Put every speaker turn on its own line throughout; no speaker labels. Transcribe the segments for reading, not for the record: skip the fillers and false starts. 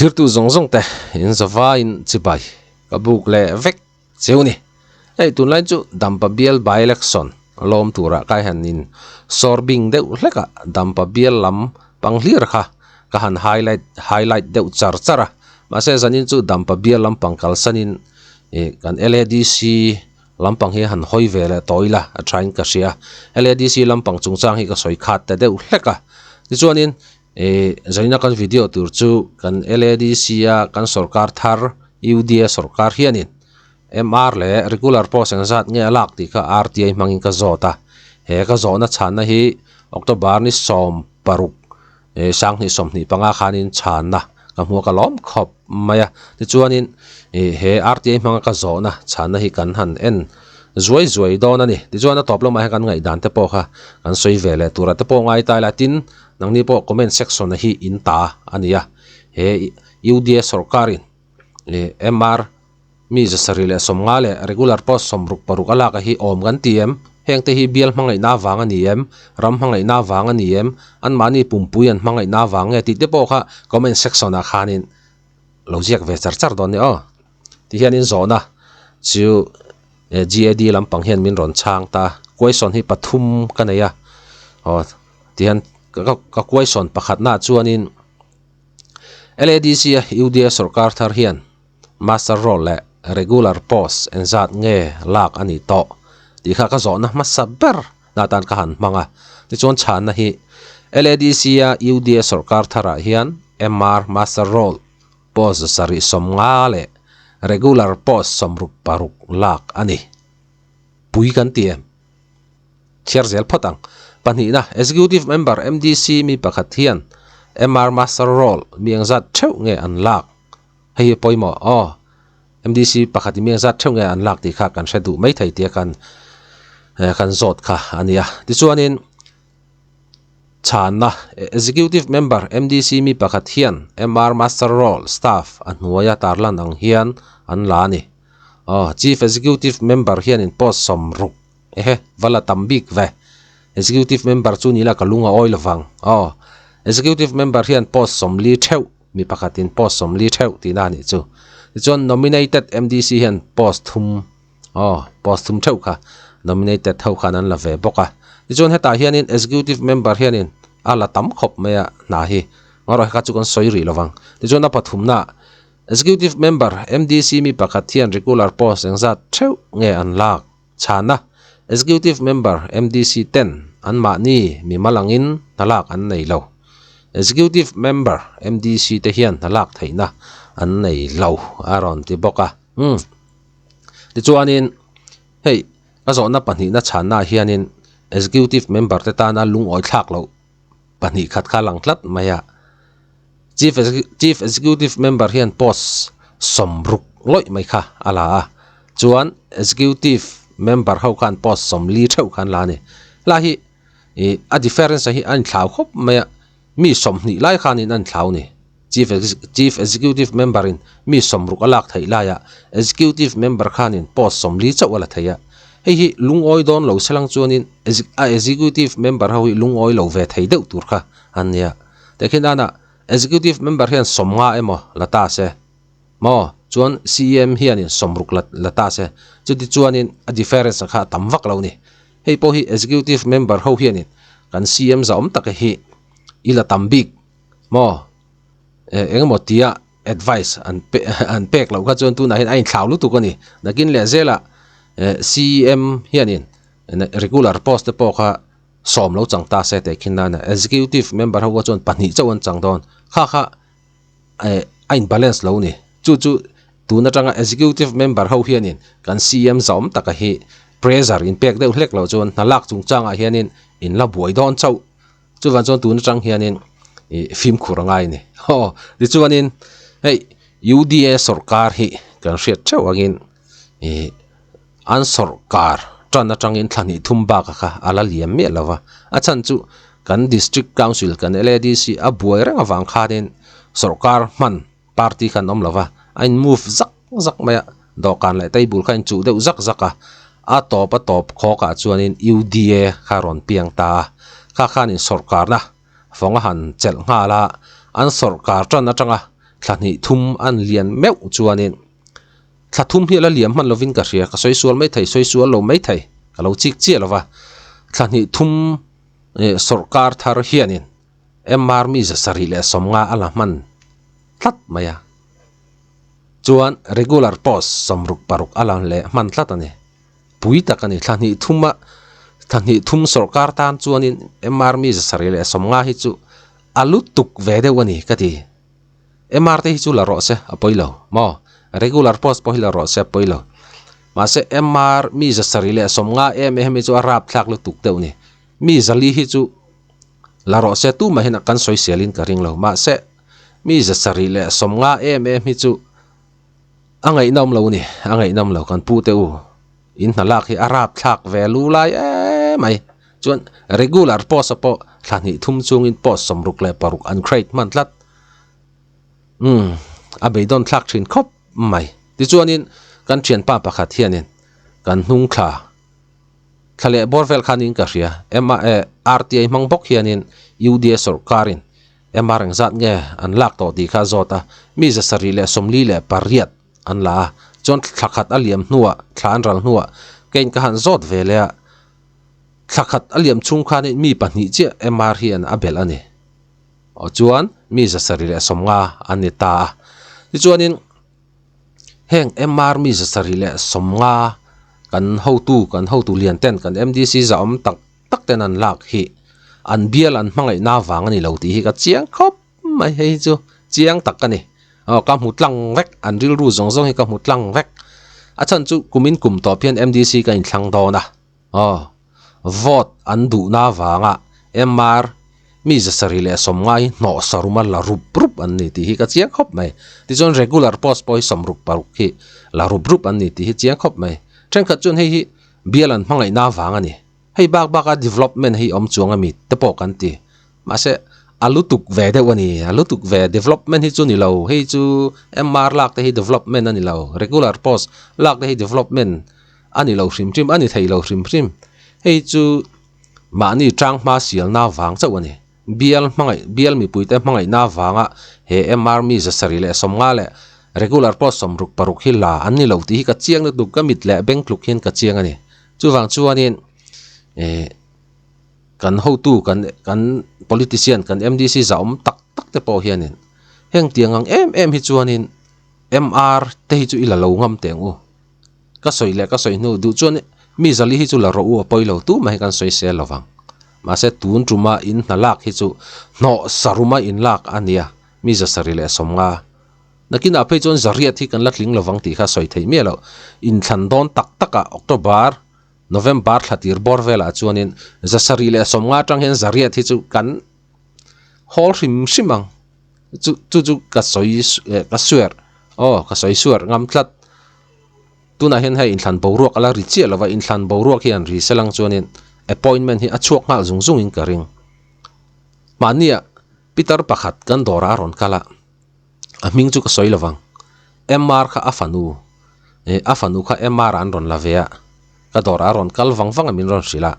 Thirtu zawng zawng te in zavaiin chibai ka buk leh vek cheu ni. Hei tunlai chu Dampa bial by election lawm turah ka han in sawr bing deuh hlek a, Dampa bial lam pang hlir kha ka han highlight highlight deuh char char a. Mahse zanin chu Dampa bial lampang kalsanin ih kan LADC lampang hi han hawi ve leh tawh ila a thain ka hria. LADC lampang chungchang hi ka sawi khat ta deuh hlek a. Tichuanin Ih zaina kan video tur chu kan LADC a kan sorkar thar UDA sorkar hianin MR leh regular post eng zat nge a lak tih kha RTI hmangin ka zawt a. He ka zawhna chhanna hi October ni 16 ih 2025 khanin chhanna ka hmu a ka lawm khawp mai a. Tichuanin ih he RTI hmanga ka zawhna chhanna hi kan han en zuai zuai dawn a ni. Tichuan a tawp lamah hian kan ngaihdan te pawh kha kan sawi ve leh turah te pawh ngai ta ila tin Nangni pawh comment section a hi in ta a ni a, he UDA sorkarin ih MR mi 750 leh regular post 66 a lak a hi awm kan ti em? Hengte hi bial hmangaihna avang a ni em? Ram hmangaihna avang a ni em? Anmahni pumpui an hmangaihna avang nge tih te pawh kha comment section ah khanin lo ziak ve char char dawn nia aw. Tihianin zawhna chu GAD lampang hian min rawn chhang ta, question hi pathum ka nei a, aw. Tihian ka question pakhatnaah chuanin LADC a UDA sorkar thar hian master roll leh regular post engzat nge lak a nih tawh tih kha ka zawhna hmasa ber na atan ka han hmang a. Tichuan chhanna hi LADC a UDA sorkar tharah hian MR master roll post 750 leh regular post 66 lak a ni. Pui kan ti em? Chhiar zel phawt ang. Pahnihna, Executive Member MDC mi pakhat hian MR Master Roll mi engzat theuh nge an lak? Hei hi pawimawh aw. MDC pakhat mi engzat theuh nge an lak tih kha kan hre duh mai thei tia kan kan zawt kha a nia. Tichuanin chhanna, Executive Member MDC mi pakhat hian MR Master Roll staff a hnuaia tarlan ang hian an la a ni. Aw, Chief Executive Member hianin post 60 Ehe, va la tam bik ve. Executive member chu ni la ka lung a awi lovang. Aw, Executive member hian post 40 theuh, mi pakhatin post 40 theuh tihna a nih chu. Tichuan nominated MDC hian post thum, aw, post thum theuh kha nominated ho khan an la ve bawk a. Tichuan hetah hianin executive member hianin a la tam khawp mai a hna hi. Ngarawh hekha chu kan sawi rih lovang. Tichuan a pathumnaah Executive member MDC mi pakhat hian regular post engzat theuh nge an lak? Chhana, Executive Member MDC ten anmahni mimal angin hnalak an nei lo. Executive Member MDC te hian hnalak theihna an nei lo a rawn ti bawk a. Umm. Tichuanin hei ka zawhna pahnihna chhannaah hianin Executive Member te tana lungawi thlak loh pahnih khat kha lang tlat mai a. Chief Chief Executive Member hian post 60 lawih mai kha a la a, chuan Executive Member ho khan post 40 theuh khan la a ni. Helai hi ih a difference hi a inthlau khawp mai a, mi 20 lai khanin a inthlau a ni. Chief Chief Executive Member in mi 60 a lak theih laiah Executive Member khanin post 40 chauh a la thei a. Hei hi lungawi dawn lo selang chuanin a Executive Member ho hi lungawi lo ve thei deuh tur kha an nia. Tehkhin danah Executive Member hian 50 emaw la ta se maw chuan CEM hianin 60 la la ta se chuti chuanin a difference kha a tam vak lo ni. Hei pawh hi Executive Member ho hianin kan CEM zahawm taka hi i la tam bik maw eng emaw tia advice an pe an pek loh kha chuan tunah hian a inthlau lutuk a ni. Nakin leh zelah CEM hianin regular post te pawh kha 10 lo chang ta se teh khin nana executive member ho kha chuan pahnih chauh an chang dawn. Kha kha a in balance lo a ni. Chu chu tun atanga executive member ho hianin kan CEM zahawm taka hi pressure in pek deuh hlek loh chuan hna lak chungchangah hianin in la buai dawn chauh. Chuvan chuan tun atang hianin ih fimkhur a ngai a ni. Aw tichuanin hei UDA sawrkar hi kan hriat theuh angin ih an sawrkar tan atangin thla hnih thum bak kha a la liam miah lo va. A chhan chu kan district council kan LADC a buai reng avang khanin sawrkar hman party khan awm lo va, a in move zak zak mai a, dawhkan leh table kha a inchuh deuh zak zak a, a tawp a tawp khawkah chuanin UDA kha a rawn piang ta a, kha khanin sawrkarna fawng a han chelh nghal a, an sawrkar tan atanga Thla hnih thum an lian meuh chuanin thla thum hi a la liam hman lovin ka hria, ka sawi sual mai thei, sawi sual lo mai thei, ka lo chik chiah lo va. Thla hnih thum sawrkar thar hianin MR mi 750 a la hman tlat mai a. Chuan regular post 66 a la leh hman tlat a ni. Pui tak a ni. Thla hnih thuma thla hnih thum sawrkar tan chuanin MR mi 750 hi chu a lutuk ve deuh a ni ka ti. MR te hi chu la rawh se a pawi lo maw? Regular post pawh hi la rawh se a pawi lo. Mahse MR mi 750 em em hi chu a rapthlak lutuk deuh a ni. Mi 400 hi chu la rawh se tumah hian kan sawiselin ka ring lo. Mahse mi 750 em em hi chu a ngaihnawm lo a ni, a ngaihnawm lo kan pu te u. In hna lak hi a rapthlak ve lu lai emai. Chuan regular post a pawh thla hnih thum chungin post 66 an create hman tlat. Umm a beidawn thlak thin khawp mai. Tichuanin kan thianpa pakhat hianin kan hnung thla thla leh bawr vel khanin ka hria M A RTI hmang bawk hianin UDA sawrkarin MR engzat nge an lak tawh tih kha a zawt a, mi 748 an la a, chuan thla khat a liam hnuah thla an ral hnuah kein ka han zawt ve leh a, thla khat a liam chhung khanin mi pahnih chiah MR hi an a belh a ni. Aw chuan mi 750 an ni ta a, tichuanin heng MR mi 750 kan hotu kan hotu lian ten kan MDC zahawm tak tak ten an lak hi an bial an hmangaihna vang a ni lo tih hi ka chiang khawp mai hei hi chu chiang tak ka ni aw ka hmu tlang vek an rilru zawng zawng hi ka hmu tlang vek a chhan chu kumin kum tawp hian MDC ka inthlang dawn a aw vote an duhna vanga MR mi 750 hi hnawh saruma la rup rup an ni tih hi ka chiang khawp mai tichuan regular post pawh hi 66 hi la rup rup an ni tih hi chiang khawp mai thenkhat chuan hei hi bial an hmangaihna vang a ni. Hei bak baka development hi awm chuang a mi te pawh kan ti. Mahse, a lutuk ve deuh a ni. A lutuk ve development hi chu ni lo. Hei chu MR lak te hi development a ni lo. Regular post lak te hi development a ni lo hrim hrim, a ni thei lo hrim hrim. Hei chu mahni tang hma sialna vang chauh a ni. Bial hmangaih, bial mipuite hmangaihna vanga he MR mi 750 leh regular post 66 hi la an ni lo tih hi ka chiang lutuk, ka mit leh beng tluk hian ka chiang a ni. Chuvang chuanin eh kan hotu kan kan politician kan MDC zahawm tak tak te pawh hianin heng tiang ang em em hi chuanin MR te hi chu i la lo ngam teh ang u. Ka sawi leh ka sawi hnu duh chuan mi zali hi chu la rawh u a pawi lo tu mai kan sawi sel lo vang. Mahse tun tuma in hna lak hi chu hnawh saruma in lak a nia mi 750. Nakinah phei chuan zariat hi kan la tling lo vang tih kha sawi theih miah loh. Inthlan dawn tak takah October, November thla tir bawr velah chuanin 750 atang hian zariat hi chu kan hawl hrim hrim ang. Chu chu chu ka sawi ka swear aw ka sawi swear ngam tlat. Tunah hian hei inthlan boruak a la ri chiah lo va, inthlan boruak hi an ri se lang chuanin appointment hi a chhuak nghal zung zungin ka ring. Mahnia Peter pakhat kan dawrah a rawn kal a, a hming chu ka sawi lo vang. MR kha a fanu, eh a fanu kha MR an rawn la ve a, ka dawrah a rawn kal vang vang a min rawn hrilh a.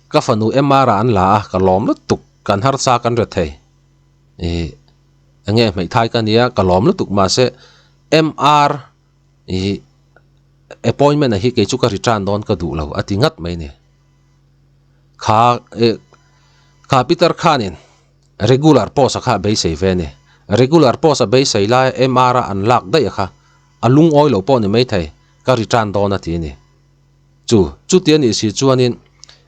Ka fanu MR ah an la a, ka lawm lutuk, kan harsa kan re thei. Eh enge hmeithai ka nia, ka lawm lutuk mahse MR ih appointment ah hi kei chu ka return dawn ka duh lo a ti ngat mai a ni. Kha eh kha Peter khanin regular post a kha a beisei ve a ni. Regular post a beisei lai MR a an lak daih a kha a lungawi lo pawh a ni maithei ka return dawn a ti a ni. Chu chuti a nih si chuanin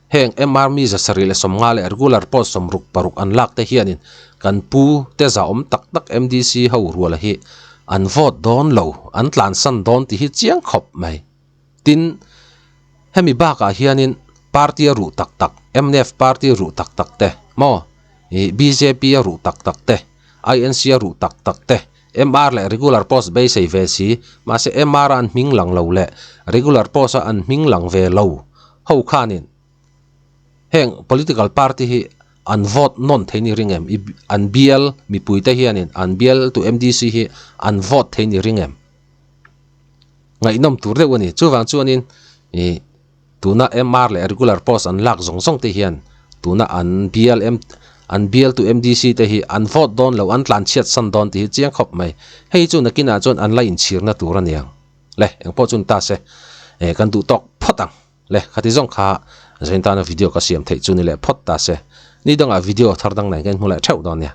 heng MR mi 750 leh regular post 66 an lak te hianin kan pu te zahawm tak tak MDC ho ruala hi an vote dawn lo, an tlansan dawn tih hi chiang khawp mai. Tin, hemi bakah hianin party a ruh tak tak, mnf party ruh tak tak te maw, ih bjp a ruh tak tak te, INC a ruh tak tak te, MR leh regular post beisei ve si, mahse MR a an hming lang lo leh regular post a an hming lang ve lo ho khanin heng political party hi an vote nawn thei ni ring em? I an bial mipuite hianin an bial tu MDC hi an vote thei ni ring em? Ngaihnawm tur deuh a ni. Chuvang chuanin ih tuna MR leh regular post an lak zawng zawng te hian tuna an bial An bialtu MDC te hi an vote dawn lo, an tlanchhiat san dawn tih hi chiang khawp mai. Hei chu nakinah chuan an la inchhirna tur a niang. Le, engpawh chu ni ta se, eh kan duh tawk phawt ang. Le, khati zawng kha zain tana video ka siam theih chu ni leh phawt ta se. Ni dangah video thar dang nen ka inhmu leh theuh dawn nia.